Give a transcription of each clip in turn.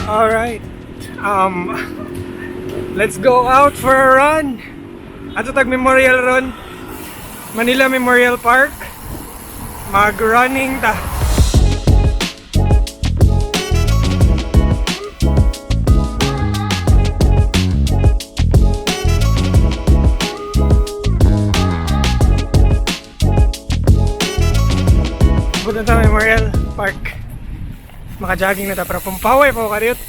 Alright. Let's go out for a run. Ato tag Memorial Run. Manila Memorial Park. Mag-running ta. Punta ta Memorial Park. Maka-jogging na ta pero pumpaway pa ko kariyot.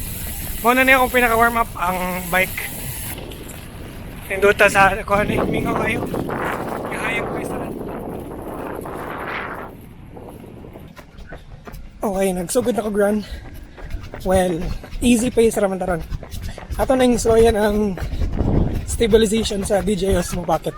Mao na niya akong pinaka warm up ang bike. Nindota sa kuan eh, mingaw kayo. Kahayag ko isa. Okay, nagsugod ako run. Well, easy pace raman taron. Ato na yung slow yan ang stabilization sa DJI Osmo Pocket.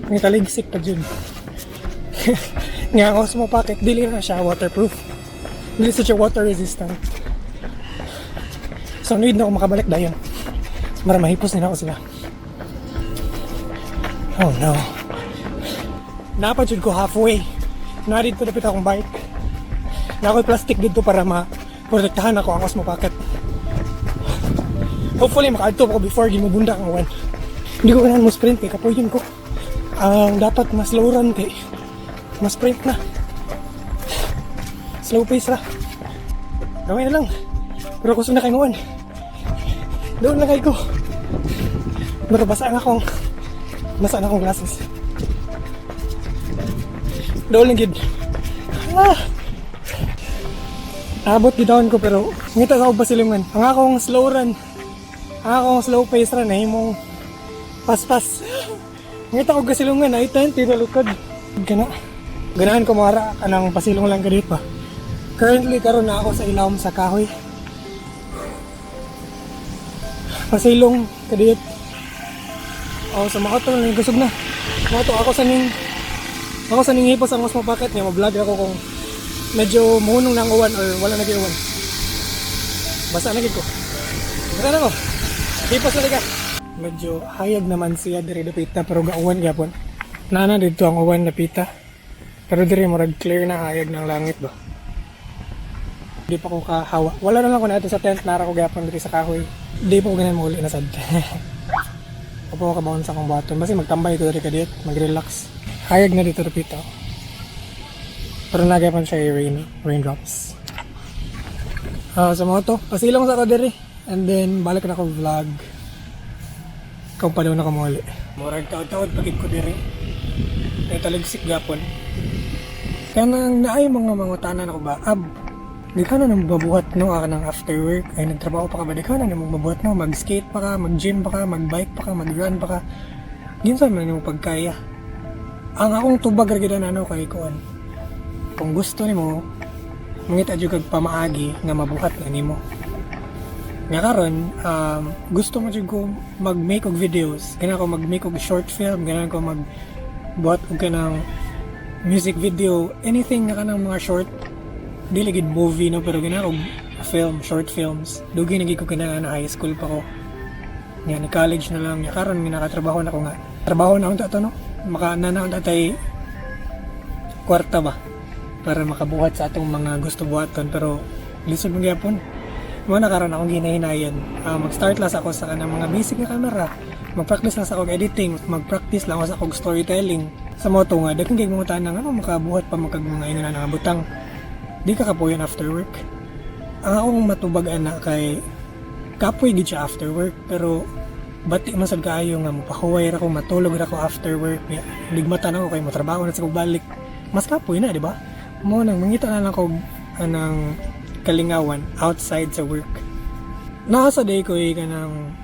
May taligsik pa dyan. Nga ang Osmo Pocket, dili na siya waterproof. Dili sa siya water resistant. So need na ako makabalik dayon. Mara mahipos nila ako sila. Oh no. Napad jud ko halfway. Na dito dapat akong bike. Na ako'y plastic dito para ma-protektahan ako ang Osmo Pocket. Hopefully makaadto ko before gimubunda ang uwan. Hindi ko ganahan mo sprint kay kapuyon ko. Ang dapat mas slow run kay mas sprint na. Slow pace ra. Gamay na lang. Pero gusto na kay muan. Doon lang kay ko. Pero basa na akong glasses. Doon lang gid. Ah! Abot gidawon ko pero ngita sa basilungan. Ang akong slow run, ang akong slow pace run ay mong paspas. Ngita ko gasilungan ay tent tinalukad. Gana. Ganahan ko mara kanang pasilong lang kadit pa. Currently karon na ako sa ilawom sa kahoy. Pasilong kadit. Oh, sa Makato lang kusog na. Makato ako sa ning hipos ang Osmo Pocket niya, mo-vlog ako kung medyo muhunong na ang uwan or wala na gyud uwan. Basa na gid ko. Basa na ko. Hipos na ka. Medyo hayag naman siya diri dapita pero gauwan gyapon. Nana dito ang uwan napita. Pero diri murag clear na hayag ng langit ba. Di pa ko kahawa. Wala na lang ko na sa tent nara ko gyapon diri sa kahoy. Di pa ko ganan muli na sad. Opo ko kabaon sa akong buhaton. Basta magtambay ko diri kadit, mag-relax. Hayag na dito dapita. Pero nagyapon siya yung raindrops. Ah, sa mga to, pasilong sa ako diri. And then balik na ako vlog. Kung pa na ako muli. Murag taod-taod pagid ko diri. Kay taligsik gapon. Kanang naay mga mangutanan ako ba, ab, di ka na nang mabuhat no, ka ng after work, ay nagtrabaho pa ka ba, di ka na nang mabuhat no, mag-skate pa ka, mag-gym pa ka, mag-bike pa ka, mag-run pa ka. Ginsa man nimo pagkaya. Ang akong tubag ra gyud ano kay kuan. Kung gusto nimo, mangita jud kag pamaagi nga mabuhat na nimo. Nga karon, gusto mo jud ko mag-make og videos, gana ko mag-make og short film, gana ko magbuhat og kanang music video, anything nga kanang mga short, dili gid movie no, pero gana og film, short films. Dugi na gid ko kana na high school pa ko. Nga ni college na lang, nga karon nga nakatrabaho na ko nga. Trabaho na unta to no. Maka na na unta tay kwarta ba para makabuhat sa atong mga gusto buhaton pero lisod man gyapon. Mo na karon akong ginahinayan. Mag-start lang sa ako sa kanang mga basic nga camera. Mag-practice lang sa akong editing, mag-practice lang ako sa akong storytelling. Sa moto nga daghan kay mga tanang ano makabuhat pa magkag mga ingon na nga butang. Di ka kapuyon after work. Ang akong matubag ana kay kapoy gid siya after work pero bati man sad kaayo nga mopahuway ra ko, matulog ra ko after work niya. Ligmata na ko kay motrabaho na sa kog balik. Mas kapoy na, di ba? Mo nang mangita na lang ko anang kalingawan outside sa work. Nasa day ko eh, kanang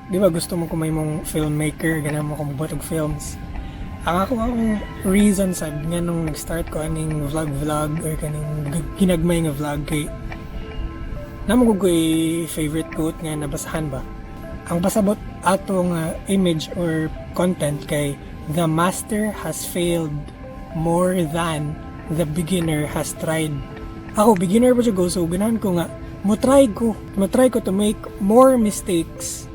di ba gusto mo kung may mong filmmaker, ganun mo kung mabuhat og films. Ang ako akong reason sad nga nung nag-start ko aning vlog vlog or kaning ginagmay nga vlog kay namo ko favorite quote nga nabasahan ba. Ang pasabot ato nga image or content kay the master has failed more than the beginner has tried. Ako, beginner pa siya go, so ganahan ko nga, mo try ko to make more mistakes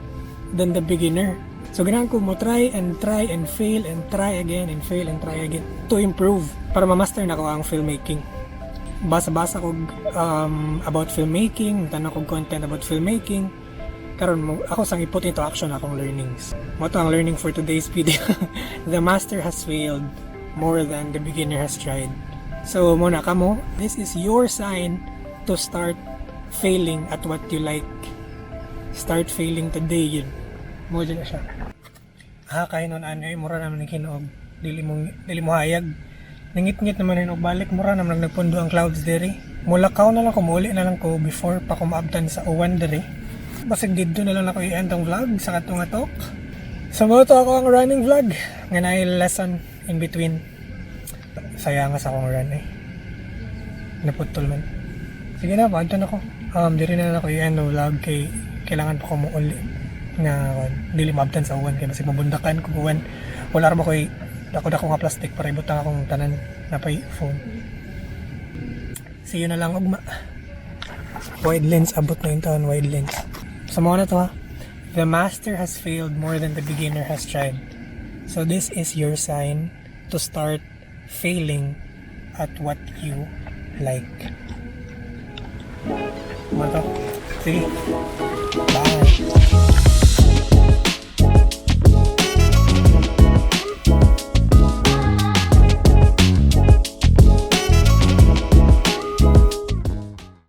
than the beginner. So ganahan ko mo try and try and fail and try again and fail and try again to improve para ma-master na ko ang filmmaking. Basa-basa ko about filmmaking, tanaw ko content about filmmaking. Karon mo ako sang i-put into action akong learnings. Mao to ang learning for today's video. The master has failed more than the beginner has tried. So mao na kamo, this is your sign to start failing at what you like. Start failing today yun. Mao na siya. Ha, kay nun ano eh, mura naman ng hinuog. Dili mo hayag. Nangit-ngit naman rin og balik, mura naman nagpundo ang clouds diri. Mulakaw na lang ko, muli na lang ko before pa ko maabtan sa uwan diri. Basig didto na lang ako i-end ang vlog sa katong talk. So mao to ako ang running vlog nga naay lesson in between. Sayang sa akong run eh. Naputol man. Sige na, paadto na ko. Diri na lang ako i-end ang vlog kay kailangan pa ko mo uli nga kon dili maabtan sa uwan kay basig mabundakan kung uwan. Wala ra ba ko'y dako-dako nga plastic para ibutang akong tanan napay phone. See you na lang ugma. Wide lens, abot na yung taon, wide lens. So mao na to ha. The master has failed more than the beginner has tried. So this is your sign to start failing at what you like. Mao to. Sige. Bye.